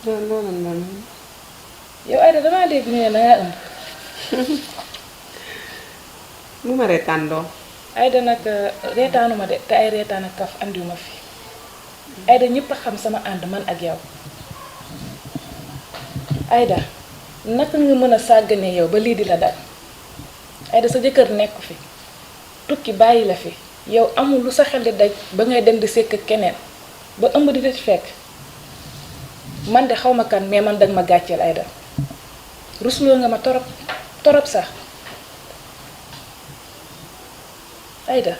loolu noonu. yow Aïda damaa dégg ñu ne dangaa ëmb. lu ma reetaan doo. Aïda nag reetaanuma de te ay reetaan ak kaf andiwuma fi Aïda ñëpp a xam sama ànd man ak yow Aïda naka nga mën a sàggane yow ba lii di la dal Aïda sa jëkkër nekku fi tukki bàyyi la fi yow amul lu sa xel di daj ba ngay dem di sekk keneen ba ëmb di la ci fekk man de xaw ma kan mais man danga ma gàcceel Aïda rusloo nga ma torop torop sax Aïda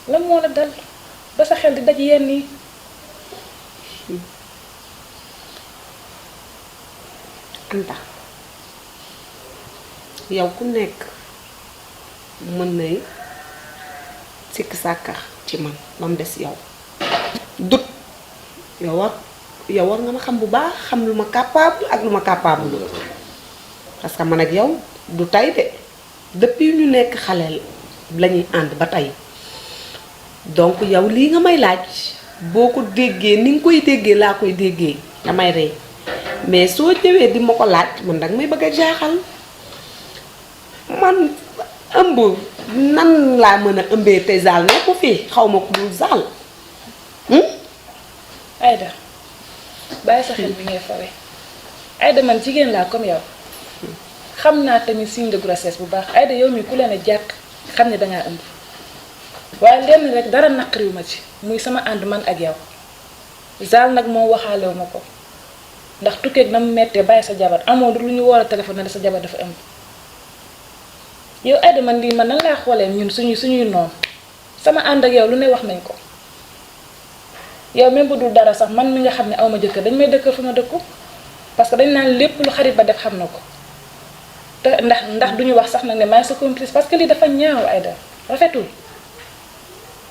lan moo la dal ba sa xel di daj yenn yi Anta yow ku nekk mën nay sikk sàkka ci man ba mu des yow dut yow war nga ma xam bu baax xam lu ma capable ak lu ma capable parce que man ak yow du tay de depuis ñu nekk xaleel lañuy ànd ba tey donc yow lii nga may laaj boo ko déggee ni nga koy déggee laa koy déggee damay rey mais soo ñëwee di ma ko laaj man danga may bëgg a jaaxal man ëmb nan laa mën a ëmbee te zaal nekku fii xaw ma ko dul zaal. Aïda bàyyi sa xel bi ngay fawe Aïda man jigéen laa comme yow xam naa tamit signe de grossesse bu baax Aïda yow mi ku leen a jàkk xam ne dangaa ëmb waaye lenn rek dara naqariwu ma ci muy sama ànd man ak yow zaal nag moom waxaalewu ma ko ndax tukkeeg na mu mettee bàyyi sa jabar amoo lu ñu war a téléphone ne sa jabar dafa ëmb yow Aïda man lii man nan laa xoolee ñun suñuy noonu sama ànd ak yow lu ne wax nañ ko yow même bu dul dara sax man mi nga xam ne aw ma jëkkër dañ may dëkkal fu ma dëkku parce que dañ naan lépp lu xarit ba def xam na ko te ndax duñu wax sax nag ne maa ngi sa complice parce que lii dafa ñaaw Aïda rafetul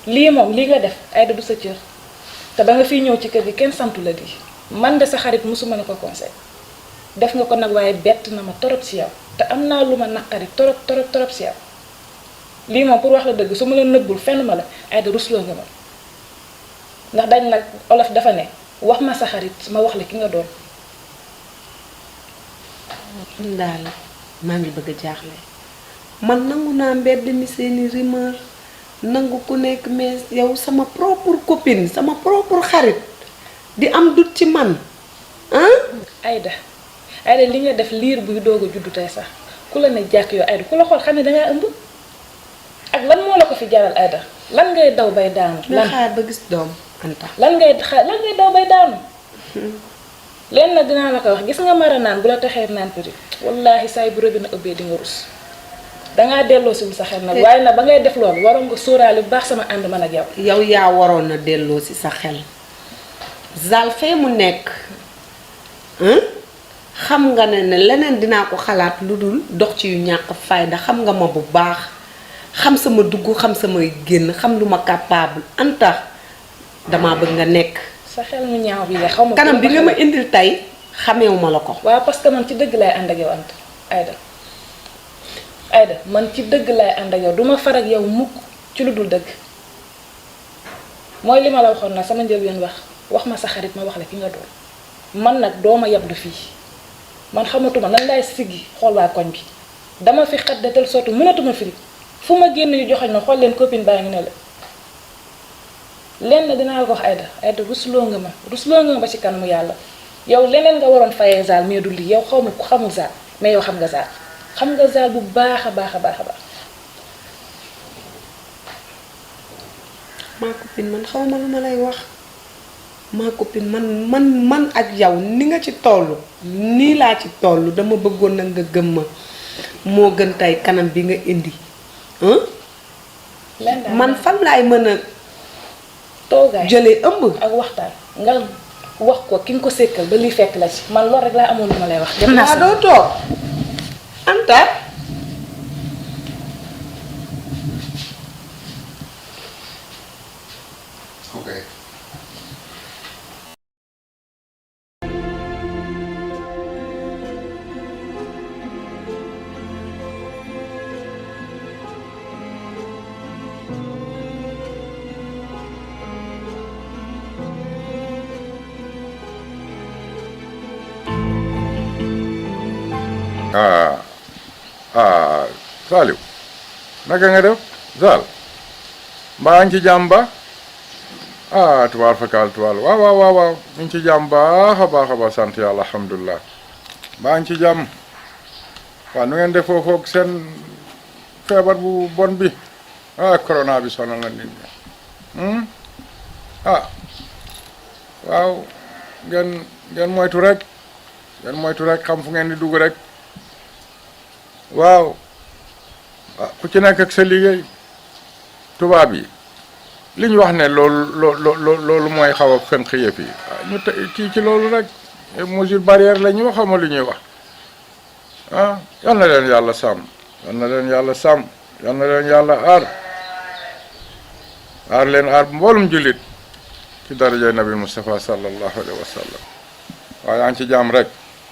lii moom lii nga def Aïda du sa cër te ba nga fiy ñëw ci kër gi kenn santu la lii man de sa xarit mosuma ne ko conseil def nga ko nag waaye bett na ma torop ci yow te am naa lu ma naqari torop ci yow lii moom pour wax la dëgg su ma la nëbbul fenn ma la Aïda rusloo nga ma ndax dañ nag olof dafa ne wax ma sa xarit ma wax la ki nga doon. daal maa ngi bëgg a jaaxle man nangu naa mbedd mi seeni rumeur nangu ku nekk mais yow sama propre copine sama propre xarit di am dut ci man Aïda li nga def liir buy doog a juddu tey sax ku la ne jàkk yow Aïda ku la xool xam ne dangaa ëmb ak lan moo la ko fi jaral Aïda lan ngay daw bay daanu. lan xaar ba gis doom Anta. lan ngay daw bay daanu. leen na dinaa la ko wax gis nga mara naan bu la taxee naan petit wallaahi saay bu rëbbi na ëbbee di nga rus dangaa delloo si sa xel nag waaye nag ba ngay def loolu waroon nga sóoraale bu baax sama ànd man ak yow. yow yaa waroon na delloo si sa xel Zal fee mu nekk xam nga ne leneen dinaa ko xalaat lu dul dox ci yu ñàkk fayda xam nga ma bu baax xam sama dugg xam samay génn xam lu ma capable Anta damaa bëgg nga nekk. sa xel mu ñaaw bi de xaw ma. kanam bi nga ma indil tey xameewu ma la ko. waaw parce que man ci dëgg lay ànd ak yow Anta Aïda man ci dëgg lay ànd ak yow duma far ak yow mukk ci lu dul dëgg mooy li ma la waxoon nag sama njëlbeen wax ma sa xarit ma wax la ki nga doon man nag dooma yab du fii man xamatuma nan laay siggi xool waa koñ bi dama fi xat de telle sorte mënatuma firi fu ma génn yu joxoñ ma xool leen copine baa ngi ne la lenn dinaa la ko wax Aïda rusloo nga ma ba ci kanamu yàlla yow leneen nga waroon fayee Zal mais du lii yow xaw ma ku xamul Zal mais yow xam nga Zal bu baax a baax. maa copine man xaw ma lu ma lay wax maa copine man ak yow ni nga ci toll nii laa ci toll dama bëggoon na nga gëm ma moo gën tey kanam bi nga indi man fan laay mën a toogaay jëlee ëmb ak waxtaan nga wax ko ki nga ko sékkal ba lii fekk la ci man loolu rek laa amoon lu ma lay wax. def naa doo toog Anta. Okay. ah ah Saliou naka nga def Zal mbaa ngi ci jàmm ba ah tubaar fakal tubaar waaw ñu ngi ci jàmm baax a baax sant yàlla alhamdulilah mbaa ngi ci jàmm waaw nu ngeen def foofu ak seen feebar bu bon bi corona bi sonal na nit ñi waaw ngeen moytu rek xam fu ngeen di dugg rek waaw ku ci nekk ak sa liggéey tubaab yi li ñu wax ne loolu mooy xaw a fenq yëf yi ñu kii ci loolu rek mesure barrière la ñu xawma li ñuy wax yal na leen yàlla sàmm yal na leen yàlla aar leen aar mboolum jullit ci darajay nabi Mustafa sallallahu alayhi wa sallam waaye yaa ngi ci jàmm rek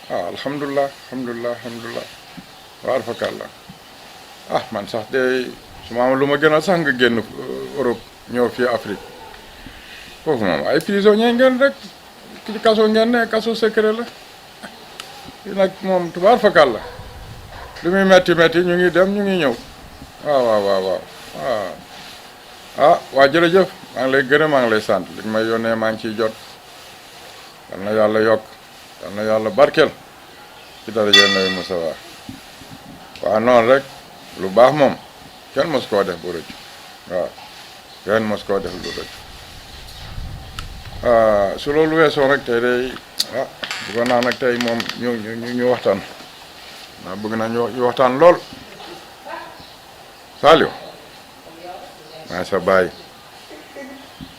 alhamdulilah waar fakàllah man sax de su ma am lu ma gën a sax nga génn Europe ñëw fii Afrique foofu moom ay prisonniers ngeen rek ci kaso ngeen ne kaso secret la nag moom tubaar fakàllah li muy metti ñu ngi dem ñu ngi ñëw waaw waa jërëjëf maa ngi lay gërëm maa ngi lay sant li may yónnee maa ngi ciy jot yal na yàlla yokk yal na yàlla barkeel ci daraja Nabi Musa waaw noonu rek lu baax moom kenn mos koo def bu rëcc waaw kenn mos koo def lu rëcc su loolu weesoo rek tey day bëggoon naa nag tey moom ñu waxtaan bëgg naa ñu waxtaan lool Saliou maa sa baay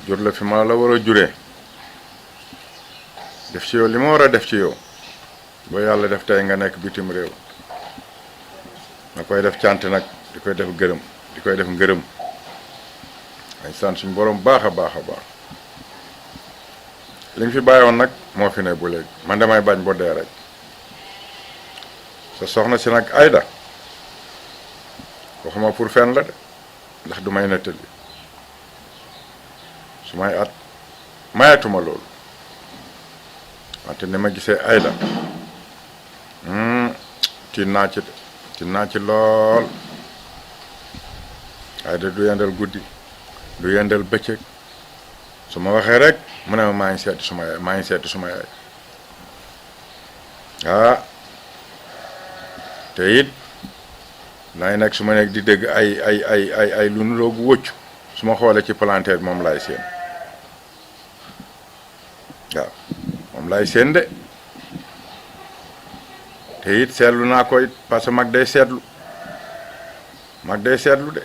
jur la fi ma la war a juree def ci yow li ma war a def ci yow ba yàlla def tey nga nekk bitim réew nga koy def cant nag di koy def gërëm di koy def ngërëm ay sant suñu borom baax a baax li nga fi bàyyoon nag moo fi ne bu léegi man damay bañ bo dee rek sa soxna si nag Aïda waxuma pour fen la de ndax du may nettali su may at mayatuma loolu wante ni ma gisee Aïda tiit naa ci lool Aïda du yendal guddi du yendal bëccëg su ma waxee rek mu ne ma maa ngi seeti suma yaay te it nay nag su ma nekk di dégg ay lu nu loogu wëccu su ma xoolee ci palanteer moom laay seen waaw moom laay seen de te it seetlu naa ko it parce que mag day seetlu de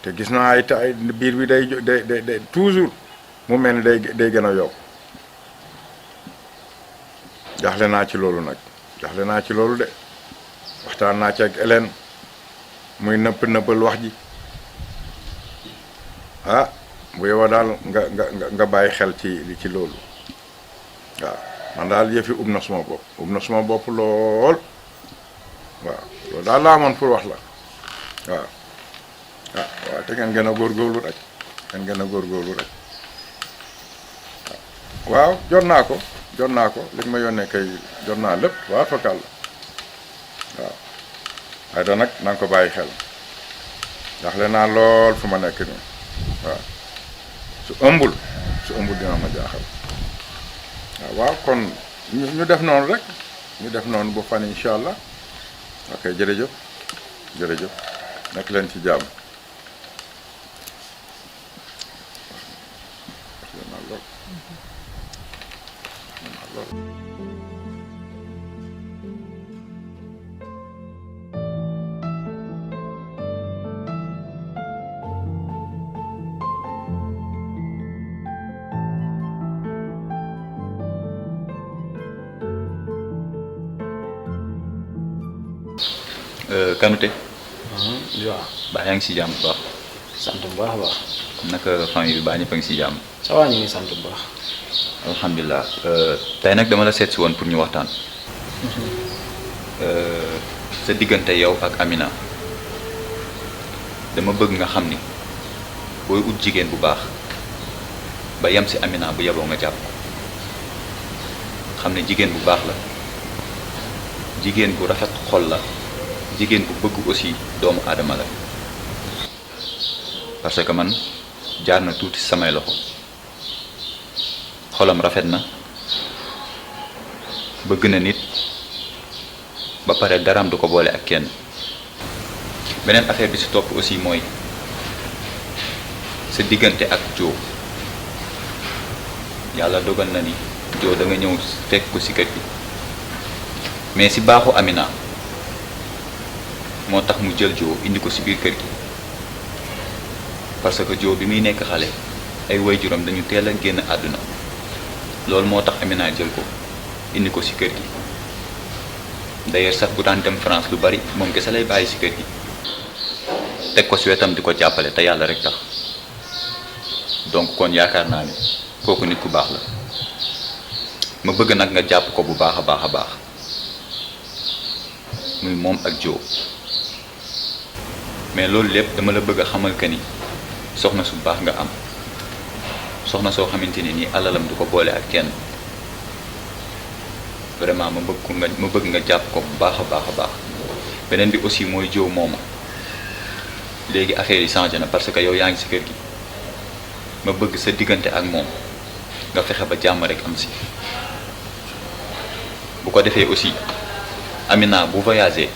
te gis naa ay biir bi day toujours mu mel ni day gën a yokk jaxle naa ci loolu de waxtaan naa ci ak Hélène muy nëppal wax ji bu yow daal nga bàyyi xel ci loolu waaw man daal yëfi ub na suma bopp lool waaw loolu daal laa amoon pour wax la waaw te ngeen gën a góorgóorlu rek waaw jot naa ko li ma yónnee kay jot naa lépp waaw fakal waaw Aïda nag na nga ko bàyyi xel jaxle naa lool fu ma nekk nii waaw su ëmbul dina ma jaaxal waaw kon ñu def noonu rek bu fan incha allah ok jërëjëf nekk leen ci jàmm Kanouté. waaw. baa yaa ngi si jàmm bu baax. sant bu baax a baax. naka famille bi baa ñëpp a ngi si jàmm. ça va ñu ngi sant bu baax. alhamdulilah tey nag dama la seet si woon pour ñu waxtaan. sa diggante yow ak Amina dama bëgg nga xam ni booy ut jigéen bu baax ba yem si Amina bu yeboo nga jàpp ko xam ne jigéen bu baax la jigéen bu rafet xol la jigéen bu bëgg aussi doomu aadama la parce que man jaar na tuuti samay loxo xolam rafet na bëgg na nit ba pare daraam du ko boole ak kenn beneen affaire bi ci topp aussi mooy sa diggante ak Joe yàlla dogal na ni Joe da nga ñëw fekk ko ci kër gi mais ci baaxu Amina moo tax mu jël Joe indi ko ci biir kër gi parce que Joe bi muy nekk xale ay waajuram dañu teel a génn àdduna loolu moo tax Amina jël ko indi ko ci kër gi d'ailleurs sax bu daan dem France lu bari moom kese lay bàyyi ci kër gi teg ko ci wetam di ko jàppale te yàlla rek tax donc kon yaakaar naa ne kooku nit ku baax la ma bëgg nag nga jàpp ko bu baax a baax a baax muy moom ak Joe mais loolu lépp dama la bëgg a xamal que ni soxna su baax nga am soxna soo xamante ni nii alalam du ko boole ak kenn vraiment ma bëgg nga jàpp ko bu baax a baax a baax beneen bi aussi mooy Joe mooma léegi affaire yi changé na parce que yow yaa ngi ci kër gi ma bëgg sa diggante ak moom nga fexe ba jàmm rek am ci bu ko defee aussi Amina bu voyagé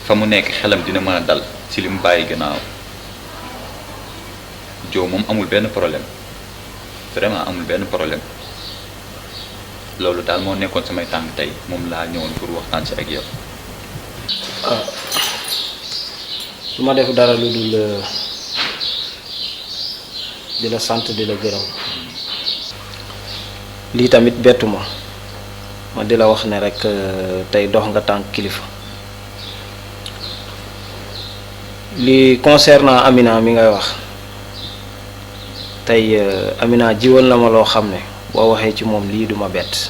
fa mu nekk xelam dina mën a dal ci li mu bàyyi gannaaw Joe moom amul benn problème vraiment amul benn problème loolu daal moo nekkoon samay tànk tey moom laa ñëwoon pour waxtaan ci ak yow. su ma def dara lu dul di la sant di la gërëm lii tamit bettu ma di la wax ne rek tey dox nga tànk kilifa li concernant Amina mi ngay wax tey Amina jiwal na ma loo xam ne boo waxee ci moom lii duma bett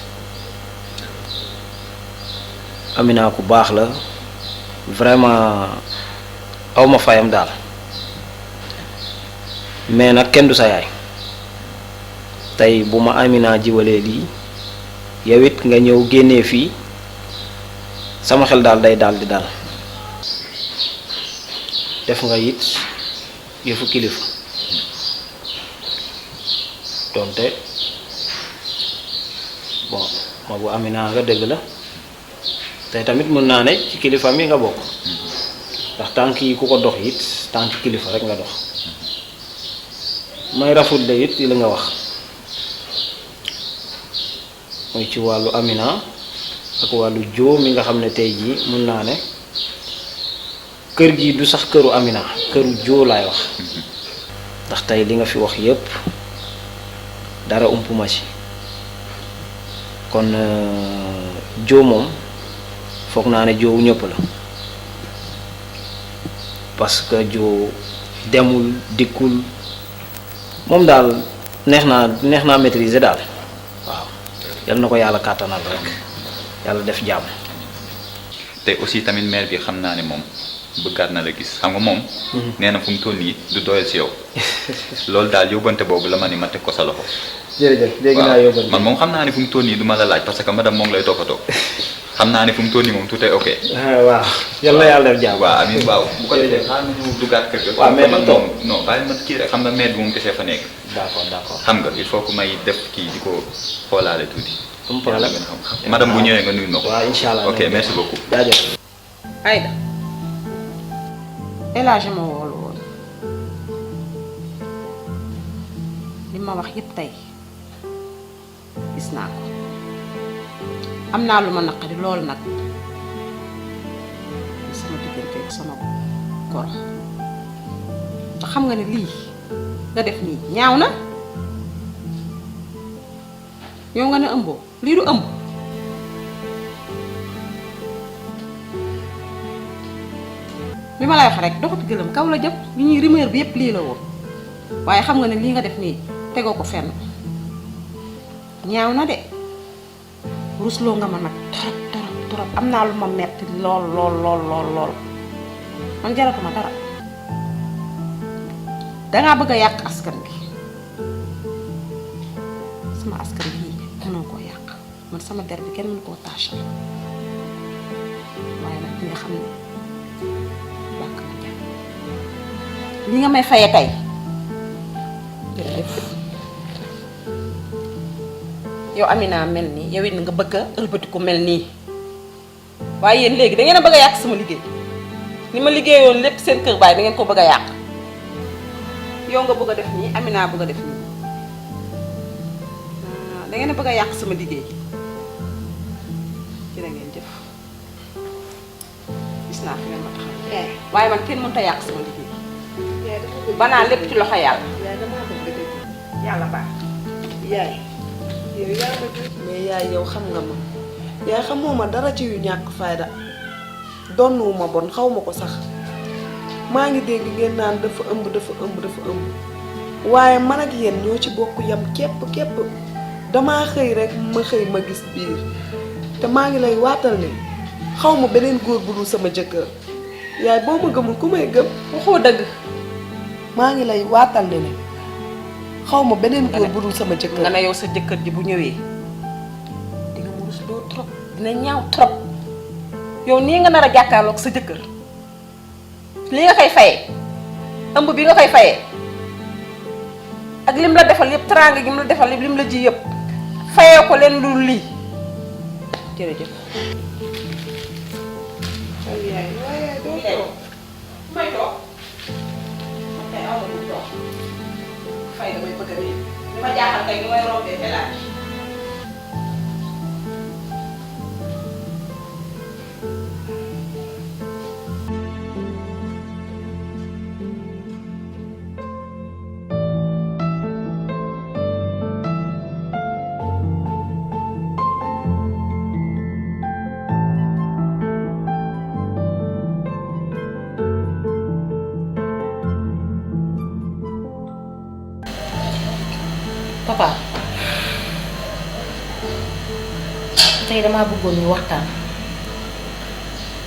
Amina ku baax la vraiment awma fayam daal mais nag kenn du sa yaay tey bu ma Amina jiwalee lii yow it nga ñëw génnee fii sama xel daal day daal di dal def nga it yëfu kilifa donte bon ma bu Amina nga dëgg la tey tamit mën naa ne ci kilifa mi nga bokk ndax tànk yi ku ko dox it tànk kilifa rek nga dox may rafetlu it li nga wax mooy ci wàllu Amina ak wàllu Joe mi nga xam ne tey jii mën naa ne kër gi du sax këru Amina këru Joe laay wax ndax tey li nga fi wax yépp dara umpuma ci kon Joe moom foog naa ne Joe ñëpp la parce que Joe demul dikkul moom daal neex naa maîtriser daal waaw yal na ko yàlla kàttanal rek yàlla def jàmm. te aussi tamit mère bi xam naa ne moom bëggaat na la gis xam nga moom. nee na fu mu toll nii du doyal ci yow loolu daal yóbbante boobu la ma ni ma teg ko sa loxo. jërëjëf dégg naa yóbbante man moom xam naa ne fu mu toll nii du ma la laaj parce que madame moom lay toppatoo xam naa ne fu mu toll nii moom tout est ok. waaw yal na yàlla def jàmm. waaw amiin waaw bu ko defee xaaral ma ñu duggaat kër ga. waaw mais man toog non bàyyi ma kii rek xam nga mère bi moom kese fa nekk. d'accord xam nga il faut que may def kii di ko xoolaale tuuti. am problème madame bu ñëwee nga nuyu na ko. waaw incha allah ok merci beaucoup. jaajëf. Aïda El Hadj ma woolu woon li ma wax yépp tey gis naa ko am naa lu ma naqari loolu nag sama diggante ak sama goro te xam nga ne lii nga def nii ñaaw na yow nga ne ëmboo lii du ëmb bi ma lay wax rek doxati gëlëm kaw la jëm li ñuy rumeur bi yépp lii la woon waaye xam nga ne lii nga def nii tegoo ko fenn ñaaw na de rusloo nga ma nag torop am naa lu ma metti lool man jaratuma dara dangaa bëgg a yàq askan bi sama askan bii mënoo koo yàq man sama der bi kenn mënu koo taachal di nga xam ne bàkk ma jàpp li nga may faye tey jërëjëf yow Amina mel nii yow it nga bëgg a ëlbatiku mel nii waaye yéen léegi da ngeen a bëgg a yàq sama liggéey ni ma liggéeyoon lépp seen kër baay da ngeen ko bëgg a yàq yow nga bëgg a def nii Amina bëgg a def nii da ngeen a bëgg a yàq sama liggéey jërë ngeen jëf gis naa fi ngeen ma taxaw waaye man kenn mënut a yàq sama liggéey banaa lépp ci loxo yàlla yàlla baax yaay yow yaa ma jur mais yaay yow xam nga ma yaay xamoo ma dara ci yu ñàkk fayda donnuwuma bon xaw ma ko sax maa ngi dégg ngeen naan dafa ëmb waaye man ak yéen ñoo ci bokk yam képp damaa xëy rek ma xëy ma gis biir te maa ngi lay waatal ne xaw ma beneen góor bu dul sama jëkkër yaay boo ma gëmul ku may gëm waxoo dëgg maa ngi lay waatal ne xaw ma beneen góor bu dul sama jëkkër nga ne yow sa jëkkër ji bu ñëwee di nga murus doo trop dina ñaaw trop yow nii nga nar a jàkkaarloog sa jëkkër lii nga koy fayee ëmb bi nga koy fayee ak lim la defal yëpp teraanga gi mu la defal yëpp lim la ji yëpp fayee ko leen lu lii jërëjëf. yaay waaye doo toog may toog man kay aw ma bu toog fay damay bëgg a nii li ma jaaxal kay ñu may rombee village. papa tey damaa bëggoon ñu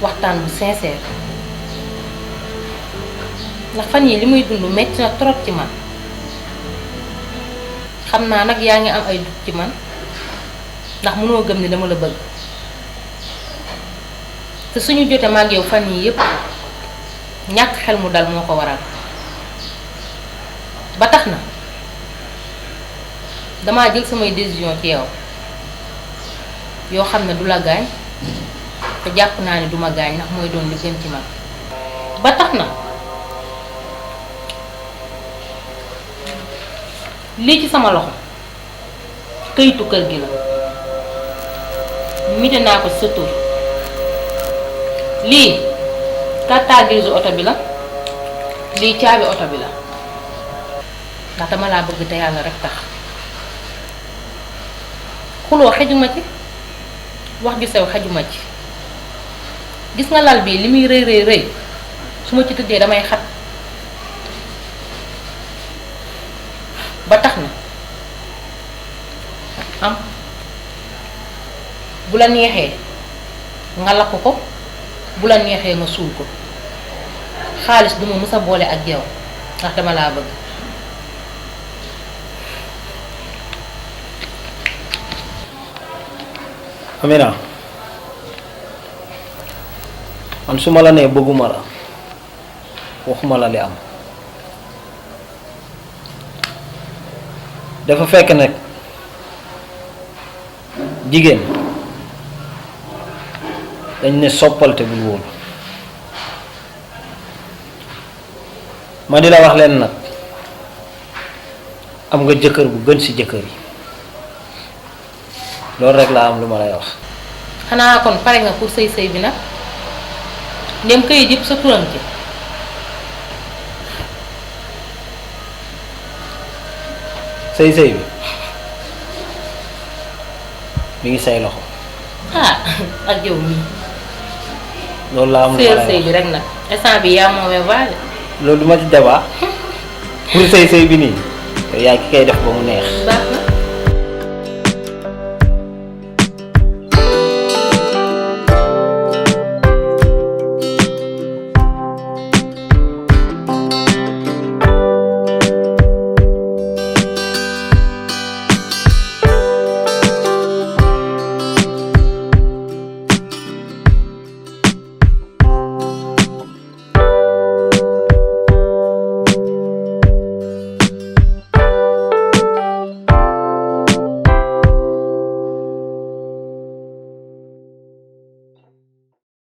waxtaan bu sincère ndax fan yi li muy dund metti na trop ci man xam naa nag yaa ngi am ay dugg ci man ndax mënoo gëm ni dama la bëgg te suñu jotee maag yow fan yi yépp ñàkk xel mu dal moo ko waral ba tax na damaa jël samay décision ci yow yoo xam ne du la gaañ te jàpp naa ne duma gaañ ndax mooy doon li gën ci man ba tax na lii ci sama loxo këyitu kër gi la mite naa ko ci sa tur lii carte grise oto bi la lii caabi oto bi la ndax dama laa bëgg te yàlla rek tax xuloo xejuma ci wax ju sew xejuma ci gis nga lal bii li muy rëy su ma ci tëddee damay xat ba tax na am bu la neexee nga lakk ko bu la neexee nga suul ko xaalis du ma mës a boole ak yow ndax dama laa bëgg Amina man su ma la nee bëgguma la waxuma la li am dafa fekk nag jigéen dañ ne soppalte bul wóolu ma di la wax leen nag am nga jëkkër bu gën ci jëkkër yi loolu rek laa am lu ma lay wax. xanaa kon pare nga pour sëy bi nag ndem këyit yëpp sa turam ci sëy bi mi ngi say loxo. ak yow mii. loolu laa am lu ma lay wax sëy bi rek nag instant bi yaa moomee baale. loolu du ma ci débat pour sëy bi nii yaa ki koy def ba mu neex. baax na.